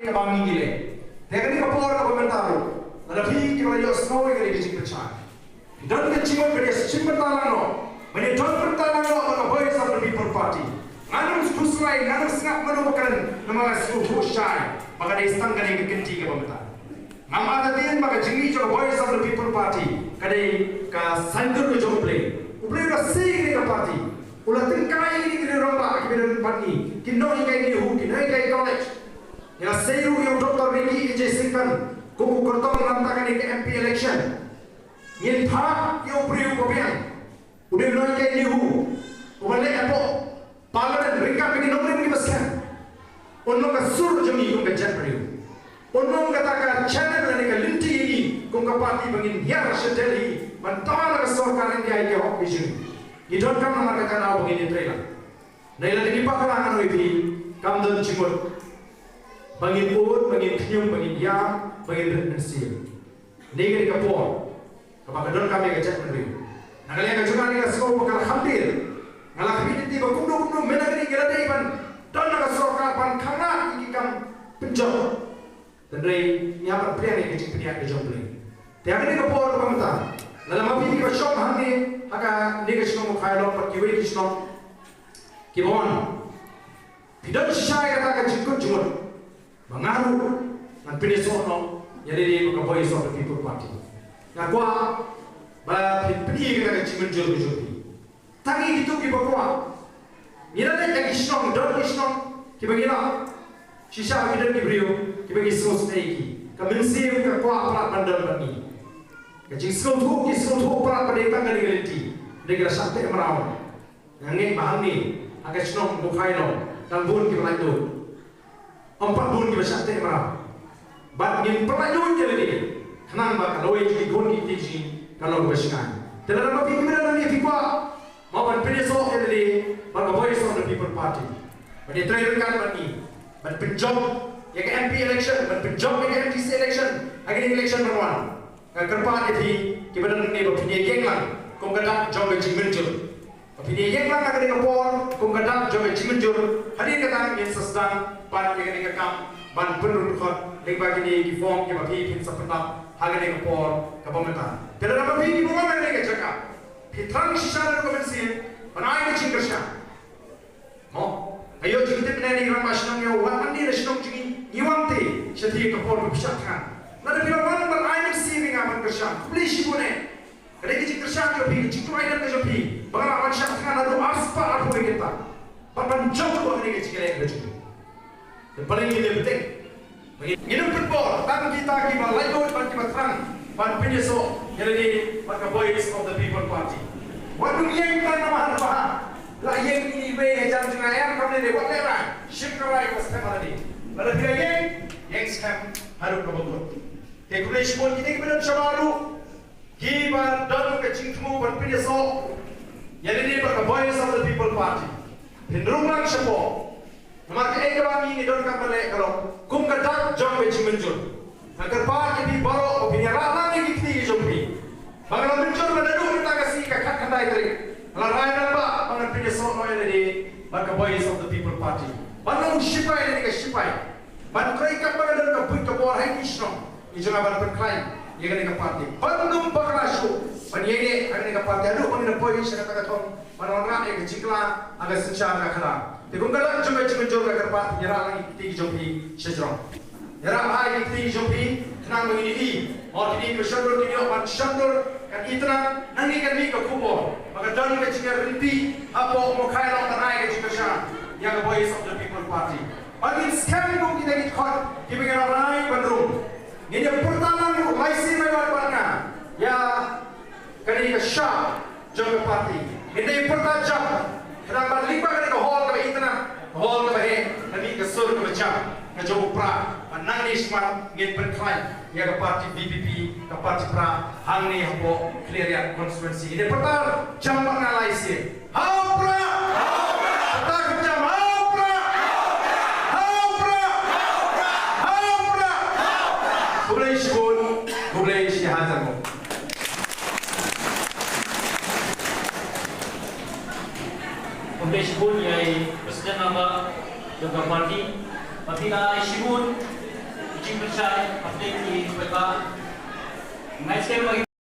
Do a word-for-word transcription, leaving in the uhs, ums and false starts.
kaba ngi ngi leh. Te kane ka por kaba mynta ruh, lada phi kiba la ïohsngew ïa kane ka jingpynshai, don ka jingmut ban ïa shim bynta lang noh, ban ïa don bynta lang noh bad ka Voice of the People Party. Ngan ym khuslai, ngan ym sngap mano ba kren, namar nga sngewthuh shai ba ka dei tang kane ka kynti kaba mynta. Ngam artatien ba ka jingmih jong ka Voice of the People Party ka dei ka saiñdur ka jong U Blei. U Blei u la sei ïa kane ka party. U la tyngkai ïa kine ki rangbah kiba don bad ngi, ki nonghikai NEHU, ki nonghikai college. Ngi la sei ruh ïa u Doctor Ricky A J Syngkon kum u kyrtong na bynta kane ka M P election. Ngin phah ïa u briew ba biang, u dei u nonghikai NEHU uba leh hapoh Parliament ryngkat bad ki nongrim kiba skhem. Un long ka sur jong ngi kum ka jaitbynriew. Un long kata ka channel lane ka lynti ïa ngi kum ka party ba ngin hiar sha Delhi ban dawa la ka sorkar India ïa ki hok ki jong ngi. Ngi donkam namar kata ka daw ba ngin ïatrei lang. Ngi la dei ban bakla, ngan ong ïa phi, kam don jingmut ba ngin ud, ba ngin khñium, ba ngin ïam, ba ngin rit mynsiem. Ngi ka dei ka por kaba ka donkam ïa ka jaitbynriew. Na ka liang ka jong nga, nga sngew ba ka la kham dei. Nga la khmih lynti ba kumno kumno mynta ka dei, ngi la dei ban don la ka sorkar ban khangat ïa ki kam pynjot. Hynrei ngi hap ban pdiang ïa ka jingpynïaid ka jong U Blei. Te ha kane ka por kaba mynta, lada ma phi kiba shong hangne ha kane ka shnong Mawkhailong bad kiwei ki shnong kiba wan, phi don shisha ïa kata ka jingkut jingmut ba nga ruh ngan pynïasoh noh ïa lade bad ka Voice of the People Party. Nga kwah ba phin pyni ïa kata ka jingmynjur ka jong phi. Tang ïa kito kiba kwah. Ngi la leit ha ki shnong, don ki shnong kiba ngi lap shisha ba ki don ki briew kiba ngi sngewsynei ïa ki. Ka mynsiem ka kwah palat ban don bad ngi. Ka jingsngewthuh, ki sngewthuh palat ba dei tang kane ka lynti, dei ka la shah teh mraw. Nga ngeit ba hangne ha ka shnong Mawkhailong dang bun kiba laitluid. Ym pat bun kiba shah teh mraw. Bad ngin pynlaitluid ïa lade khnang ba ka lawei jong ki khun ki kti jong ngi kan long kaba shngaiñ. Te lada ma phi kiba don hangne phi kwah mo ban pynïasoh ïa lade bad ka Voice of the People Party, ban ïatrei ryngkat bad ngi, ban pynjop ïa ka M P election, ban pynjop ïa ka M D C election ha kine ki election ban wan, nga kyrpad ïa phi kiba don hangne ba phin ïeng lang kum ka dak jong ka jingmynjur. Ba phin ïeng lang ha kane ka por kum ka dak jong ka jingmynjur. Hadien kata ngin sa sdang pat ïa kane ka kam ban pynrung dkhot lyngba kine ki form kiba phi phin sa pyndap ha kane ka por kaba mynta. Te lada ma phi kiba wan ha kane ka jaka phi thrang shisha na ka mynsiem ban ai ka jingkyrshan. Mo, nga ïoh jingtip na i rangbah shnong, ïa u wan hangne na shnong jong ngi, ngi wan te sha te ka por ba phi shah thngan. Lada phi la wan ban ai mynsiem ïa nga ban kyrshan, khublei shibun eh. Ka dei ka jingkyrshan jong phi, ka jingthrang ka jong phi ba nga lah ban shah thngan haduh arspah arphew wei kynta. Bad ban jop ruh ha kane ka jingïaleh ka jong phi. Te balei ngin leh bteng? Ngin ym pynbor tang kita kiba laitluid bad kiba thrang ban pynïasoh ïa lade bad ka Voice of the People Party. Wat nym ïeng tang namar ba la ïeng ine iwei hajar jong nga, em, kam leh, wat leh, shim ka rai kaba skhem ha lade. Lada phi la ïeng, ïeng skhem haduh kaba kut. Te khublei shibun kine kiba don shabar ruh, kiba don ka jingthmu ban pynïasoh ïa lade bad ka Voice of the People Party. Phin rung lang shapoh. Namar kaei kaba ngi ngi donkam ban leh ka long kum ka dak jong ka jingmynjur. Nga kyrpad ïa phi baroh ba phin ïarap lang ïa ki kti ki jong phi. Ba nga la mynjur ba naduh mynta ka sngi ka khatkhyndai tarik, nga la rai rangbah ba ngan pynïasoh noh ïa lade bad ka Voice of the People Party. Ban long u shipai lane ka shipai. Ban trei katba ka don ka buit ka bor ha ki shnong ki jong nga ban pynkhlaiñ ïa kane ka party. Ban ym bakla shuh ban ïaineh ha kane ka party haduh ba ngin da poi sha kata ka thong ban wanrah ïa ka jingkylla ha ka synshar ka khadar. Te kum ka dak jong ka jingmynjur, nga kyrpad ïarap lang ïa ki kti ki jong phi shajrong. Ïarap bha ïa ki kti ki jong phi khnang ba ngin ïohi. Hooid, kine kiba shon dur kin ïoh ban shon dur, kan itynnad, nangne kan mih ka khubor ba ka don ka jingïaryntih hapoh Mawkhailong ban ai ka jingkyrshan ïa ka Voice of the People Party. Ba ngin skhem kum kita ki dkhot kiba ngi la rai ban rung. Ngin ïa pyrta lang ruh lai sien lai wat bad nga ïa kane ka shap jong ka party. Ngin ïa pyrta jam khnang ba lyngba kane ka hall kaba itynnad, ka hall kaba heh, ka mih ka sur kaba jam ka jong u Prah. Ba nangne shakhmat ngin pynkhlaiñ ïa ka party V P P, ka party Prah hangne hapoh Khliehriat constituency. Ngin ïa pyrta jam bad nga lai sien. Ha u Prah! Kata ka jam, ha u Prah! Ha u Prah! Ha u Prah! Khublei shibun, khublei shihajar nguh. Khublei shibun ïa i President Rangbah jong ka party. Ba phi la ai shibun Hapdeng ki paidbah, nga shem ba ki